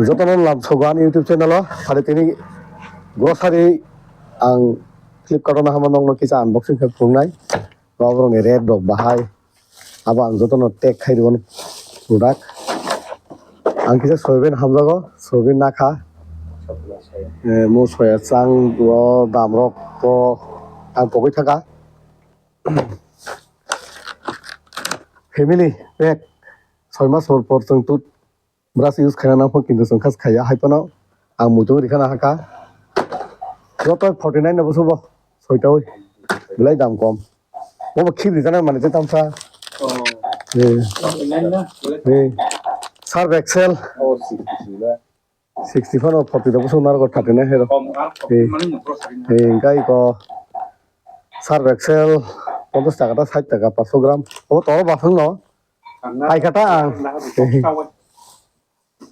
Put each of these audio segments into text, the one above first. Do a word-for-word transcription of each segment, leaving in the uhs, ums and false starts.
Jotono lam sogo ani YouTube channel o, phari tini grocery ang Flipkart o nahama nokno kisa unboxing khe phunuknai. Oborokni rate rok bahai. Abo ang jotono tag khai rwno product. Ang kisa soybean hamjago, soybean nakha. Eh, mo soya chang o dam rok to ang pogwi thaka. Family pack soi mas por por chwng tut brush use khaina nang phone kintu chwng khas khaiya hai phano ang muitu ri khana hakha. Joto forty nine no bwswk bo soita oi belai dam kom. Bo bo khibri jana mani je tamsa. Oh. Eh. Nine na? Eh. Surf Excel. Oh, sixty sila. Sixty phano forty da bwswk narwgo thirty nine hero. Kom, ah, forty mani no cross ring. Eh, engkai ko Surf Excel ponchash taka ta sait taka paanch gram. Obo toro baswk no. Ang na. Paikha ta ang. Ang na.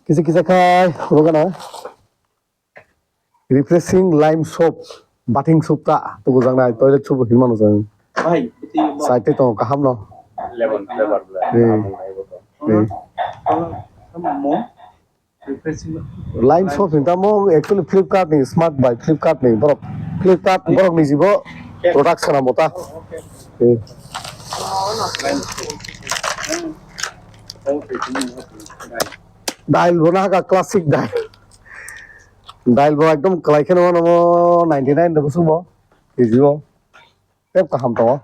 Kisa kisa khai, rogana. Refreshing lime soap, bathing soap ta, tubujaknai toilet soap hinmano jang. Bhai, bwtwi bo. Side tei tongo kaham no. Lemon flavor bla. Hmm. Namung nai bo to. Hmm. Mo, refreshing. Lime soap hinta mo actually Flipkart ni, Smart by Flipkart ni borok. Flipkart borok ni jibo product sana mota. Oh, okay. Hmm. Dal bo na ka classic dal. Dal bo ekdom kwlai kheno mano mo ninety nine da bwswk bo. K G o. Tep kaham tongo.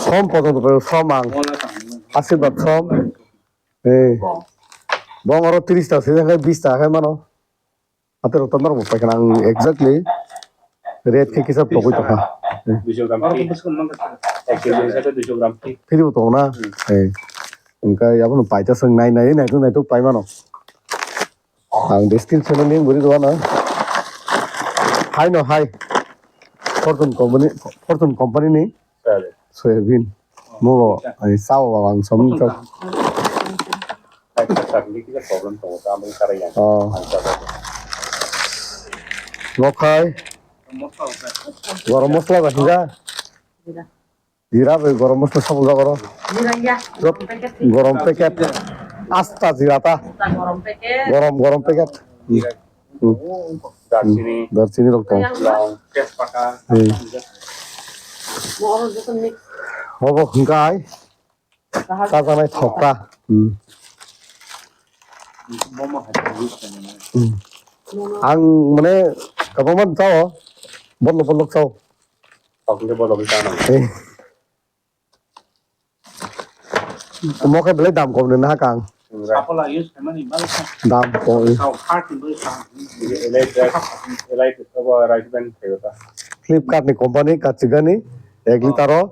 Som potonto paio, som ang. Asirbat som. Eh. Bong oro tris ta se, bis ta khai mano. Ate rok tandar bo paikha ang exactly. Rate khe kisa pogwi tongkha. Duiso gram free. Ek kilo hisabe duiso gram free. Free bo tongo na? Hmm. Eh. Engkai abono paita swng nai nai nai nai pai mano. Ang description o link buri rwna. Hai no hai. Fortune company, Fortune company ni soyabin. Mo ani sao ang som to. Hai ka sa ni kisa problem to ta mo kara yang. Oh. Mo khai. Garam masala ba hinga. Jira bai garam masala sabul da goro. Jira ya. Jot garam packet. Garam packet. Asta jira ta. Asta garam packet. Garam, garam packet. Hmm. Hmm. Darchini. Darchini rok tong. Long, tejpata. Hmm. Obo hwnkhe ai. Chajaknai thokra. Hmm. Bomo hai use khainai. Hmm. Ang mane kwbangma chao. Bolok bolok chao. Tokni bolok wngkha nang. Eh. Omo khe belai dam kom ni naha kang. Sapola use khaimani bang kha. Dam kom. Kau kha tin bang kha. Elai elai obo rice brand khayo ta. Flipkart ni company kachigani ek liter o,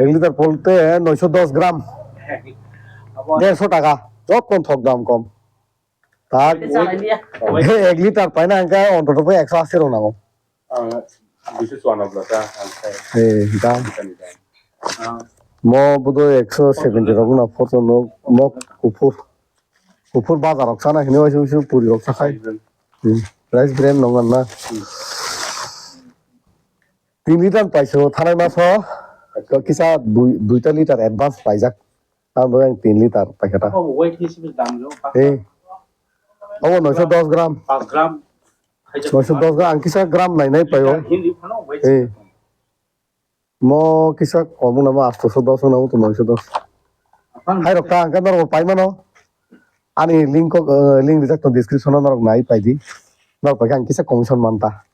ek liter polte noisho dos gram. Abo dersho taka. Jotto thok dam kom. Tak. Wait, wait. Ek liter paina hwnkhe ontoto bai ekso asi rok nango. Ang duiso chuanok bwlasa ang khai. Eh, da. Ani da. Ah. Mo bodo ekso seventy rok na photo no mo kuphur. Kuphur bazar rok sana hini waisa waisa puri rok sakhai. Rice brand. Hmm. Rice brand nong na. Hmm. Tin liter paiso thanai maso. Acha. Kisa dui, duita liter advance paijak. Ang bo yang tin liter paikha ta. Oh, weight hisabe dam jo. Eh. Oh, noisho dos gram. Pas gram. Noisho dos gram, ang kisa gram nai nai paio. Hindi phano weight. Eh. Mo kisa kom wngna mo astoso dos wngna mo to noisho dos. Hai rok ta ang khe norok pai mano. Ani link ko, eh, link rijak to description o norok nai pai di. Norok pai khe ang kisa commission man ta.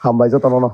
Hambai jotono no.